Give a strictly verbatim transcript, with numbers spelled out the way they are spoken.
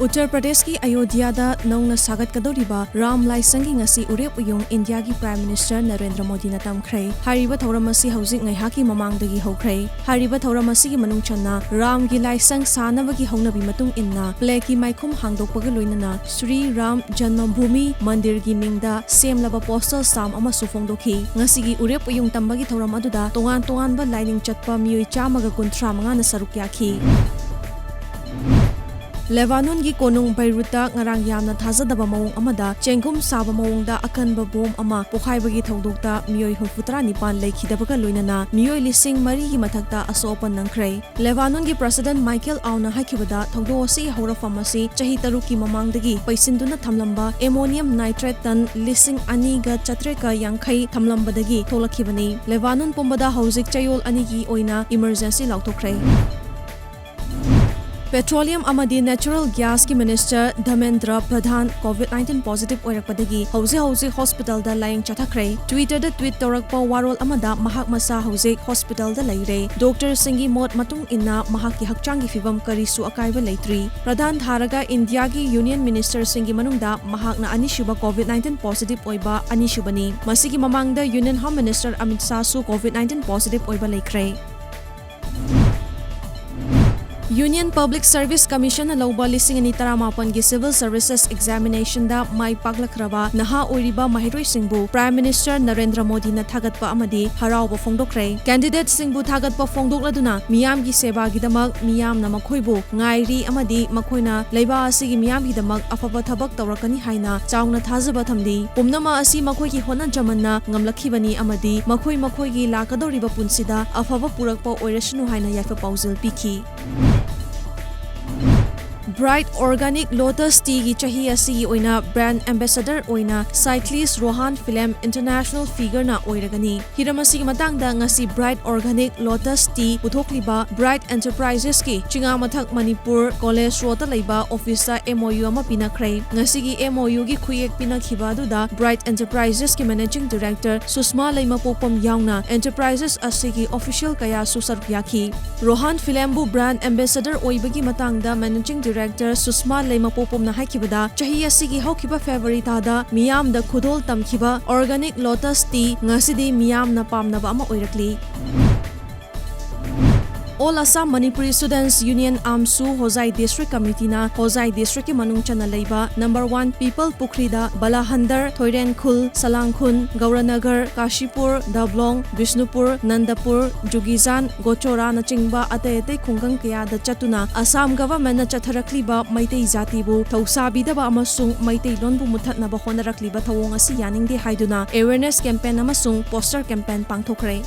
ꯎꯠꯇꯔ ꯄ꯭ꯔꯗꯦꯁꯀꯤ ꯑꯌꯣꯙ꯭ꯌꯥꯗ ꯅꯧꯅ ꯁꯥꯒꯠꯀꯗꯧꯔꯤꯕ ꯔꯥꯝ ꯂꯥꯏꯁꯪꯒꯤ ꯉꯁꯤ ꯎꯔꯦꯞ ꯎꯌꯨꯡ ꯏꯟꯗꯤꯌꯥꯒꯤ ꯄ꯭ꯔꯥꯏꯝ ꯃꯤꯅꯤꯁꯇꯔ ꯅꯔꯦꯟꯗ꯭ꯔ ꯃꯣꯗꯤꯅ ꯇꯝꯈ꯭ꯔꯦ꯫ ꯍꯥꯏꯔꯤꯕ ꯊꯧꯔꯝ ꯑꯁꯤ ꯍꯧꯖꯤꯛ ꯉꯥꯏꯍꯥꯛꯀꯤ ꯃꯃꯥꯡꯗꯒꯤ ꯍꯧꯈ꯭ꯔꯦ꯫ ꯍꯥꯏꯔꯤꯕ ꯊꯧꯔꯝ ꯑꯁꯤꯒꯤ ꯃꯅꯨꯡ ꯆꯟꯅ ꯔꯥꯝꯒꯤ ꯂꯥꯏꯁꯪ ꯁꯥꯅꯕꯒꯤ ꯍꯧꯅꯕꯤ ꯃꯇꯨꯡ ꯏꯟꯅ ꯐ꯭ꯂꯦꯒꯀꯤ ꯃꯥꯏꯈꯨꯝ ꯍꯥꯡꯗꯣꯛꯄꯒ ꯂꯣꯏꯅꯅ ꯁ꯭ꯔꯤ ꯔꯥꯝ ꯖꯟꯃꯚꯨꯃꯤ ꯃꯟꯗꯤꯔꯒꯤ ꯃꯤꯡꯗ ꯁꯦꯝꯂꯕ ꯄꯣꯁꯇꯔ ꯁ꯭ꯇꯥꯝ ꯑꯃꯁꯨ ꯐꯣꯡꯗꯣꯛꯈꯤ꯫ ꯉꯁꯤꯒꯤ ꯎꯔꯦꯞ ꯎꯌꯨꯡ ꯇꯝꯕꯒꯤ ꯊꯧꯔꯝ ꯑꯗꯨꯗ ꯇꯣꯉꯥꯟ ꯇꯣꯉꯥꯟꯕ ꯂꯥꯏꯅꯤꯡ ꯆꯠꯄ ꯃꯤꯑꯣꯏ ꯆꯥꯝꯃꯒ ꯀꯨꯟꯊ꯭ꯔꯥ ꯃꯉꯥꯅ ꯁꯔꯨꯛ ꯌꯥꯈꯤ꯫ ꯂꯦꯕꯥꯅꯣꯟꯒꯤ ꯀꯣꯅꯨꯡ ꯕꯩꯔꯨꯠꯇ ꯉꯔꯥꯡ ꯌꯥꯝꯅ ꯊꯥꯖꯗꯕ ꯃꯑꯣꯡ ꯑꯃꯗ ꯆꯦꯡꯒꯨꯝ ꯁꯥꯕ ꯃꯑꯣꯡꯗ ꯑꯀꯟꯕ ꯕꯣꯝ ꯑꯃ ꯄꯣꯈꯥꯏꯕꯒꯤ ꯊꯧꯗꯣꯛꯇ ꯃꯤꯑꯣꯏ ꯍꯨꯝꯐꯨꯇꯔꯥ ꯅꯤꯄꯥꯟ ꯂꯩꯈꯤꯗꯕꯒ ꯂꯣꯏꯅꯅ ꯃꯤꯑꯣꯏ ꯂꯤꯁꯤꯡ ꯃꯔꯤꯒꯤ ꯃꯊꯛꯇ ꯑꯁꯣꯛ ꯑꯄꯟ ꯅꯪꯈ꯭ꯔꯦ꯫ ꯂꯦꯕꯥꯅꯣꯟꯒꯤ ꯄ꯭ꯔꯁꯤꯗꯦꯟꯠ ꯃꯥꯏꯀꯦꯜ ꯑꯥꯎꯅ ꯍꯥꯏꯈꯤꯕꯗ, ꯊꯧꯗꯣꯛ ꯑꯁꯤꯒꯤ ꯍꯧꯔꯛꯐꯝ ꯑꯁꯤ ꯆꯍꯤ ꯇꯔꯨꯛꯀꯤ ꯃꯃꯥꯡꯗꯒꯤ ꯄꯩꯁꯤꯟꯗꯨꯅ ꯊꯝꯂꯝꯕ ꯑꯦꯃꯣꯅꯤꯌꯝ ꯅꯥꯏꯇ꯭ꯔꯦꯠ ꯇꯟ ꯂꯤꯁꯤꯡ ꯑꯅꯤꯒ ꯆꯥꯇ꯭ꯔꯦꯠꯀ ꯌꯥꯡꯈꯩ ꯊꯝꯂꯝꯕꯗꯒꯤ ꯊꯣꯛꯂꯛꯈꯤꯕꯅꯤ꯫ ꯂꯦꯕꯥꯅꯣꯟ ꯄꯨꯝꯕꯗ ꯍꯧꯖꯤꯛ ꯆꯌꯣꯜ ꯑꯅꯤꯒꯤ ꯑꯣꯏꯅ ꯏꯃꯔꯖꯦꯟꯁꯤ ꯂꯥꯎꯊꯣꯛꯈ꯭ꯔꯦ꯫ ꯄꯦꯇ꯭ꯔꯣꯂꯤꯌꯝ ꯑꯃꯗꯤ ꯅꯦꯆꯔꯦꯜ ꯒ꯭ꯌꯥꯁꯀꯤ ꯃꯤꯅꯤꯁꯇꯔ ꯙꯃꯦꯟꯗ꯭ꯔ ꯄ꯭ꯔꯙꯥꯟ ꯀꯣꯚꯤꯗ ꯅꯥꯏꯟꯇꯤꯟ ꯄꯣꯖꯤꯇꯤꯚ ꯑꯣꯏꯔꯛꯄꯗꯒꯤ ꯍꯧꯖꯤꯛ ꯍꯧꯖꯤꯛ ꯍꯣꯁꯄꯤꯇꯥꯜꯗ ꯂꯥꯌꯦꯡ ꯆꯠꯊꯈ꯭ꯔꯦ꯫ ꯇ꯭ꯋꯤꯇꯔꯗ ꯇ꯭ꯋꯤꯠ ꯇꯧꯔꯛꯄ ꯋꯥꯔꯣꯜ ꯑꯃꯗ ꯃꯍꯥꯛ ꯃꯁꯥ ꯍꯧꯖꯤꯛ ꯍꯣꯁꯄꯤꯇꯥꯜꯗ ꯂꯩꯔꯦ꯫ ꯗꯣꯛꯇꯔꯁꯤꯡꯒꯤ ꯃꯣꯠ ꯃꯇꯨꯡ ꯏꯟꯅ ꯃꯍꯥꯛꯀꯤ ꯍꯛꯆꯥꯡꯒꯤ ꯐꯤꯕꯝ ꯀꯔꯤꯁꯨ ꯑꯀꯥꯏꯕ ꯂꯩꯇ꯭ꯔꯤ꯫ ꯄ꯭ꯔꯙꯥꯟ ꯊꯥꯔꯒ ꯏꯟꯗꯤꯌꯥꯒꯤ ꯌꯨꯅꯤꯌꯟ ꯃꯤꯅꯤꯁꯇꯔꯁꯤꯡꯒꯤ ꯃꯅꯨꯡꯗ ꯃꯍꯥꯛꯅ ꯑꯅꯤꯁꯨꯕ ꯀꯣꯚꯤꯗ ꯅꯥꯏꯟꯇꯤꯟ ꯄꯣꯖꯤꯇꯤꯚ ꯑꯣꯏꯕ ꯑꯅꯤꯁꯨꯕꯅꯤ꯫ ꯃꯁꯤꯒꯤ ꯃꯃꯥꯡꯗ ꯌꯨꯅꯤꯌꯟ ꯍꯣꯝ ꯃꯤꯅꯤꯁꯇꯔ ꯑꯃꯤꯠ ꯁꯥꯍꯁꯨ ꯀꯣꯚꯤꯗ ꯅꯥꯏꯟꯇꯤꯟ ꯄꯣꯖꯤꯇꯤꯚ ꯑꯣꯏꯕ ꯂꯩꯈ꯭ꯔꯦ꯫ ꯌꯨꯅꯤꯌꯟ ꯄꯕ꯭ꯂꯤꯛ ꯁꯔꯚꯤꯁ ꯀꯃꯤꯁꯟꯅ ꯂꯧꯕ ꯂꯤꯁꯤꯡ ꯑꯅꯤ ꯇꯔꯥꯃꯥꯄꯟꯒꯤ ꯁꯤꯚꯤꯜ ꯁꯔꯚꯤꯁꯦꯁ ꯑꯦꯛꯖꯥꯃꯤꯅꯦꯁꯟꯗ ꯃꯥꯏ ꯄꯥꯛꯂꯛꯈ꯭ꯔꯕ ꯅꯍꯥ ꯑꯣꯏꯔꯤꯕ ꯃꯍꯩꯔꯣꯏꯁꯤꯡꯕꯨ ꯄ꯭ꯔꯥꯏꯝ ꯃꯤꯅꯤꯁꯇꯔ ꯅꯔꯦꯟꯗ꯭ꯔ ꯃꯣꯗꯤꯅ ꯊꯥꯒꯠꯄ ꯑꯃꯗꯤ ꯍꯔꯥꯎꯕ ꯐꯣꯡꯗꯣꯛꯈ꯭ꯔꯦ꯫ ꯀꯦꯟꯗꯤꯗꯦꯠꯁꯤꯡꯕꯨ ꯊꯥꯒꯠꯄ ꯐꯣꯡꯗꯣꯛꯂꯗꯨꯅ ꯃꯤꯌꯥꯝꯒꯤ ꯁꯦꯕꯥꯒꯤꯗꯃꯛ ꯃꯤꯌꯥꯝꯅ ꯃꯈꯣꯏꯕꯨ ꯉꯥꯏꯔꯤ ꯑꯃꯗꯤ ꯃꯈꯣꯏꯅ ꯂꯩꯕꯥꯛ ꯑꯁꯤꯒꯤ ꯃꯤꯌꯥꯝꯒꯤꯗꯃꯛ ꯑꯐꯕ ꯊꯕꯛ ꯇꯧꯔꯛꯀꯅꯤ ꯍꯥꯏꯅ ꯆꯥꯎꯅ ꯊꯥꯖꯕ ꯊꯝꯂꯤ꯫ ꯄꯨꯝꯅꯃꯛ ꯑꯁꯤ ꯃꯈꯣꯏꯒꯤ ꯍꯣꯠꯅꯖꯃꯟꯅ ꯉꯝꯂꯛꯈꯤꯕꯅꯤ ꯑꯃꯗꯤ ꯃꯈꯣꯏ ꯃꯈꯣꯏꯒꯤ ꯂꯥꯛꯀꯗꯧꯔꯤꯕ ꯄꯨꯟꯁꯤꯗ ꯑꯐꯕ ꯄꯨꯔꯛꯄ ꯑꯣꯏꯔꯁꯅꯨ ꯍꯥꯏꯅ ꯌꯥꯏꯐ ꯄꯥꯎꯖꯦꯜ ꯄꯤꯈꯤ꯫ ꯕ꯭ꯔꯥꯏꯠ ꯑꯣꯔꯒꯥꯅꯤꯛ ꯂꯣꯇꯁ ꯇꯤꯒꯤ ꯆꯍꯤ ꯑꯁꯤꯒꯤ ꯑꯣꯏꯅ ꯕ꯭ꯔꯥꯟꯗ ꯑꯦꯝꯕꯦꯁꯦꯗꯔ ꯑꯣꯏꯅ ꯁꯥꯏꯀ꯭ꯂꯤꯁ ꯔꯣꯍꯥꯟ ꯐꯤꯂꯦꯝ ꯏꯟꯇꯔꯅꯦꯁꯅꯦꯜ ꯐꯤꯒꯔꯅ ꯑꯣꯏꯔꯒꯅꯤ꯫ ꯍꯤꯔꯝ ꯑꯁꯤꯒꯤ ꯃꯇꯥꯡꯗ ꯉꯁꯤ ꯕ꯭ꯔꯥꯏꯠ ꯑꯣꯔꯒꯥꯅꯤꯛ ꯂꯣꯇꯁ ꯇꯤ ꯄꯨꯊꯣꯛꯂꯤꯕ ꯕ꯭ꯔꯥꯏꯠ ꯑꯦꯟꯇꯔꯄ꯭ꯔꯥꯏꯖꯦꯁꯀꯤ ꯆꯤꯉꯥꯃꯊꯛ ꯃꯅꯤꯄꯨꯔ ꯀꯣꯂꯦꯖ ꯔꯣꯗꯇ ꯂꯩꯕ ꯑꯣꯐꯤꯁꯇ ꯑꯦꯝ ꯑꯣ ꯌꯨ ꯑꯃ ꯄꯤꯅꯈ꯭ꯔꯦ꯫ ꯉꯁꯤꯒꯤ ꯑꯦꯝ ꯑꯣ ꯌꯨꯒꯤ ꯈꯨꯌꯦꯛ ꯄꯤꯅꯈꯤꯕ ꯑꯗꯨꯗ ꯕ꯭ꯔꯥꯏꯠ ꯑꯦꯟꯇꯔꯄ꯭ꯔꯥꯏꯖꯦꯁꯀꯤ ꯃꯦꯅꯦꯖꯤꯡ ꯗꯤꯔꯦꯛꯇꯔ ꯁꯨꯁꯃꯥ ꯂꯩꯃꯄꯣꯛꯄꯝ ꯌꯥꯎꯅ ꯑꯦꯟꯇꯔꯄ꯭ꯔꯥꯏꯖꯦꯁ ꯑꯁꯤꯒꯤ ꯑꯣꯐꯤꯁꯤꯌꯦꯜ ꯀꯌꯥꯁꯨ ꯁꯔꯨꯛ ꯌꯥꯈꯤ꯫ ꯔꯣꯍꯥꯟ ꯐꯤꯂꯦꯝꯕꯨ ꯕ꯭ꯔꯥꯟꯗ ꯑꯦꯝꯕꯦꯁꯦꯗꯔ ꯑꯣꯏꯕꯒꯤ ꯃꯇꯥꯡꯗ ꯃꯦꯅꯦꯖꯤꯡ ꯗꯤꯔꯦꯛꯇꯔ Director ꯁꯨꯁꯃꯥ ꯂꯩꯃꯄꯣꯛꯄꯝꯅ ꯍꯥꯏꯈꯤꯕꯗ, ꯆꯍꯤ ꯑꯁꯤꯒꯤ ꯍꯧꯈꯤꯕ February ꯊꯥꯗ ꯃꯤꯌꯥꯝꯗ ꯈꯨꯗꯣꯜ ꯇꯝꯈꯤꯕ organic lotus tea ꯉꯁꯤꯗꯤ ꯃꯤꯌꯥꯝꯅ ꯄꯥꯝꯅꯕ ꯑꯃ ꯑꯣꯏꯔꯛꯂꯤ꯫ All Assam Manipuri Students Union, AAMSU, ꯍꯣꯖꯥꯏ District Committeeꯅ ꯍꯣꯖꯥꯏ Districtꯀꯤ ꯃꯅꯨꯡ ꯆꯟꯅ ꯂꯩꯕ number one ꯄꯤꯄꯜ ꯄꯨꯈ꯭ꯔꯤꯗ ꯕꯂꯥꯍꯟꯗꯔ, ꯊꯣꯏꯔꯦꯟꯈꯨꯜ, ꯁꯂꯥꯡꯈꯨꯟ, ꯒꯧꯔꯅꯒꯔ, ꯀꯥꯁꯤꯄꯨꯔ, ꯗꯕ꯭ꯂꯣꯡ, ꯕꯤꯁꯅꯨꯄꯨꯔ, ꯅꯟꯗꯄꯨꯔ, ꯖꯨꯒꯤꯖꯥꯟ, ꯒꯣꯆꯣꯔꯥꯅꯆꯤꯡꯕ ꯑꯇꯩ ꯑꯇꯩ ꯈꯨꯡꯒꯪ ꯀꯌꯥꯗ ꯆꯠꯇꯨꯅ Assam Governmentꯅ ꯆꯠꯊꯔꯛꯂꯤꯕ ꯃꯩꯇꯩ ꯖꯥꯇꯤꯕꯨ ꯊꯧꯁꯥꯕꯤꯗꯕ ꯑꯃꯁꯨꯡ ꯃꯩꯇꯩꯂꯣꯟꯕꯨ ꯃꯨꯠꯊꯠꯅꯕ ꯍꯣꯠꯅꯔꯛꯂꯤꯕ ꯊꯧꯑꯣꯡ ꯑꯁꯤ ꯌꯥꯅꯤꯡꯗꯦ ꯍꯥꯏꯗꯨꯅ awareness campaign ꯑꯃꯁꯨꯡ poster campaign ꯄꯥꯡꯊꯣꯛꯈ꯭ꯔꯦ꯫